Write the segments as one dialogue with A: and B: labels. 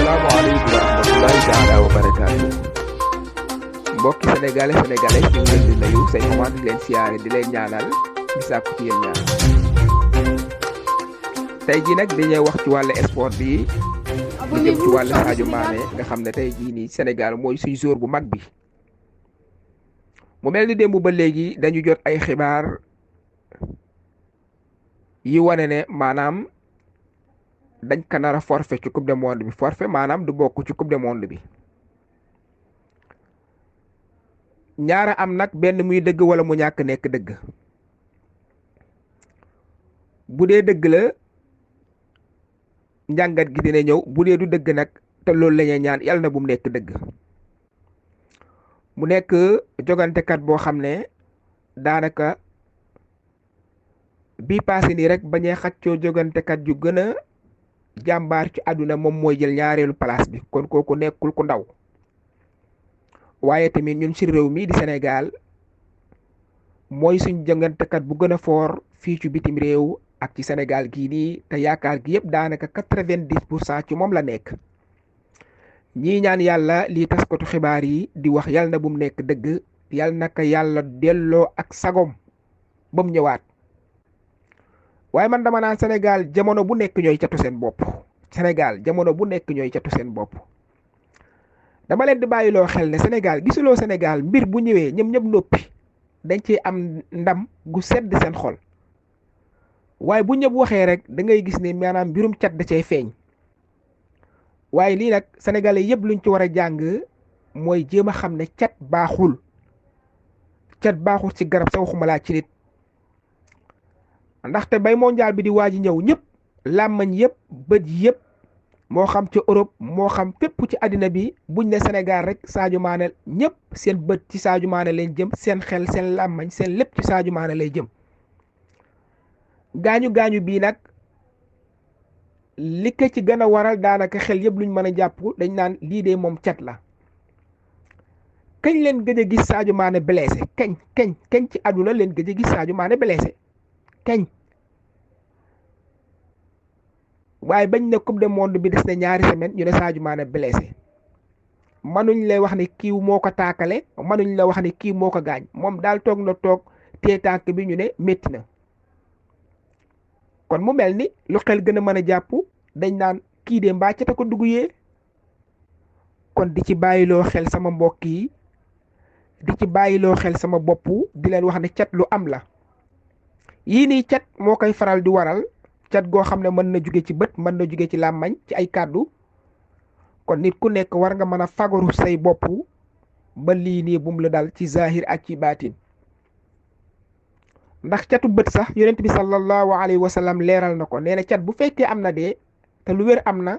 A: asalaamaaleykum wa rahmatulahi taala wa barakaatu mbokki sénégalais ñu ngi leen di nuyu say xamaa di leen siyaare di leen ñaanal di sàkku ci yéen ñaan tey jii nag dañuy wax ci wàllu sport bi lu jëm ci wàllu Sadio Mané nga xam ne tey jii nii Sénégal mooy suñu joueur bu mag bi mu mel ni démb ba léegi dañu jot ay xibaar yi wane ne maanaam dañ ko nar a forfait ci coupe du monde bi forfait maanaam du bokk ci coupe du monde bi ñaara am nag benn muy dëgg wala mu ñàkk nekk dëgg bu dee dëgg la njàngat gi dina ñëw bu dee du dëgg nag te loolu la ñuy ñaan yàlla na bu mu nekk dëgg mu nekk jogantekat boo xam ne daanaka bii paase nii rek bañee xaccoo jogantekat yu gën a jàmbaar ci àdduna moom mooy jël ñaareelu place bi kon kooku nekkul ku ndaw waaye tamit ñun ci réew mi di Sénégal mooy suñ jogantekat bu gën a foor fii ci bitim réew ak ci Sénégal gii nii te yaakaar gi yëpp daanaka 90% ci moom la nekk ñii ñaan yàlla lii taskatu xibaar yi di wax yàlla na bu mu nekk dëgg yàlla na ko yàlla delloo ak sagom ba mu ñëwaat waaye man dama naan Sénégal jamono bu nekk ñooy catu seen bopp Sénégal jamono bu nekk ñooy catu seen bopp dama leen di bàyyiloo xel ne Sénégal gisuloo Sénégal mbir bu ñëwee ñoom ñëpp noppi dañ ci am ndam gu sedd seen xol waaye bu ñëpp waxee rek da ngay gis ne maanaam mbirum cat da cay feeñ waaye lii nag sénégalais yëpp luñ ci war a jàng mooy jéem a xam ne cat baaxul ci garab sa waxuma laa ci nit ndaxte bay mondial bi di waaj ñëw ñëpp làmmañ yëpp bët yëpp moo xam ci Europe moo xam fépp ci àddina bi buñ ne Sénégal rek Sadio Mané ñëpp seen bët ci Sadio Mané leen jëm seen xel seen làmmañ seen lépp ci Sadio Mané lay jëm gaañu bii nag li ko ci gën a waral daanaka xel yëpp luñ mën a jàpp dañ naan lii de moom cat la kañ leen gëj a gis Sadio Mané blessé kañ ci àdduna leen gëj a gis Sadio Mané blessé kañ waaye bañ ne coupe du monde bi des na ñaari semaine ñu ne Sadio Mané blessé manuñ lay wax ne kii moo ko taakale manuñ la wax ne kii moo ko gaañ moom daal toog na toog tee tànk bi ñu ne métti na kon mu mel ni lu xel gën a mën a jàpp dañ naan kii de mbaa ca ko dugg yee kon di ci bàyyiloo xel sama mbokk yi di ci bàyyiloo xel sama bopp di leen wax ne cat lu am la yii nii cat moo koy faral di waral cat goo xam ne mën na jóge ci bët mën na jóge ci làmmañ ci ay kàddu kon nit ku nekk war nga mën a fagaru say bopp ba lii nii bum la dal ci zahir ak ci baatin ndax catu bët sax yonent bi sallallahu alayhi wa sallam leeral na ko nee na cat bu fekkee am na dee te lu wér am na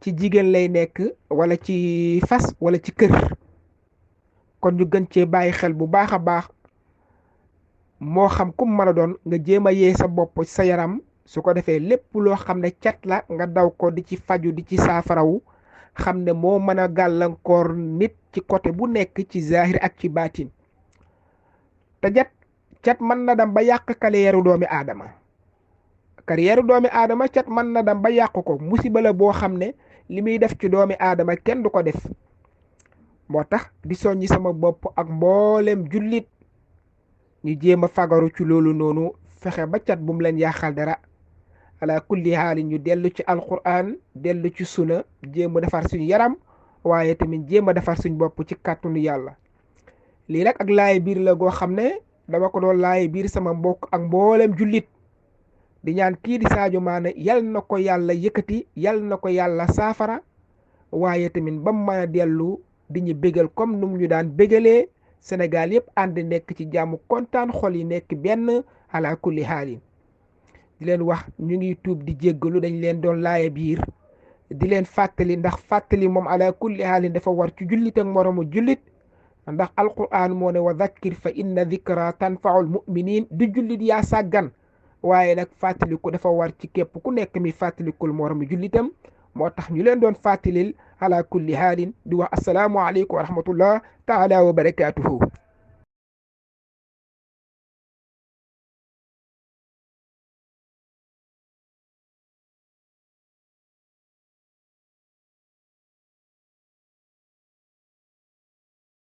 A: ci jigéen lay nekk wala ci fas wala ci kër kon ñu gën cee bàyyi xel bu baax a baax moo xam kum mën a doon nga jéem a yee sa bopp sa yaram su ko defee lépp loo xam ne cat la nga daw ko di ci faju di ci saafarawu xam ne moo mën a gàllankoor nit ci côté bu nekk ci zahir ak ci baatin te cat mën na dem ba yàq carrière doomi aadama cat mën na dem ba yàq ko musiba la boo xam ne li muy def ci doomi aadama kenn du ko def moo tax di soññi sama bopp ak mboolem jullit ñu jéem a fagaru ci loolu noonu fexe ba cat bu mu leen yàqal dara ala kulli haalin ñu dellu ci alquran dellu ci suna jéem a defar suñu yaram waaye tamit jéem a defar suñu bopp ci kàttanu yàlla lii nag ak laay biir la goo xam ne dama ko doon laay biir sama mbokk ak mboolem jullit di ñaan kii di Sadio Mané yal na ko yàlla yëkkati yal na ko yàlla saafara waaye tamit ba mu mën a dellu di ñu bégal comme num ñu daan bégalee Sénégal yëpp ànd nekk ci jàmm kontaan xol yi nekk benn ala kulli haalin di leen wax ñu ngi tuub di jéggalu dañ leen doon laaye biir di leen fàttali ndax fàttali moom ala kulli haalin dafa war ci jullit ak moromu jullit ndax alquran moo ne wa dhakkir fa inna dhikra tanfaul muminin di jullit yaa sàggan waaye nag fàttaliku dafa war ci képp ku nekk mi fàttalikul moromu jullitam moo tax ñu leen doon fàttalil ala kulli haalin di wax assalaamu aleykum wa rahmatullah taala wa barakatuhu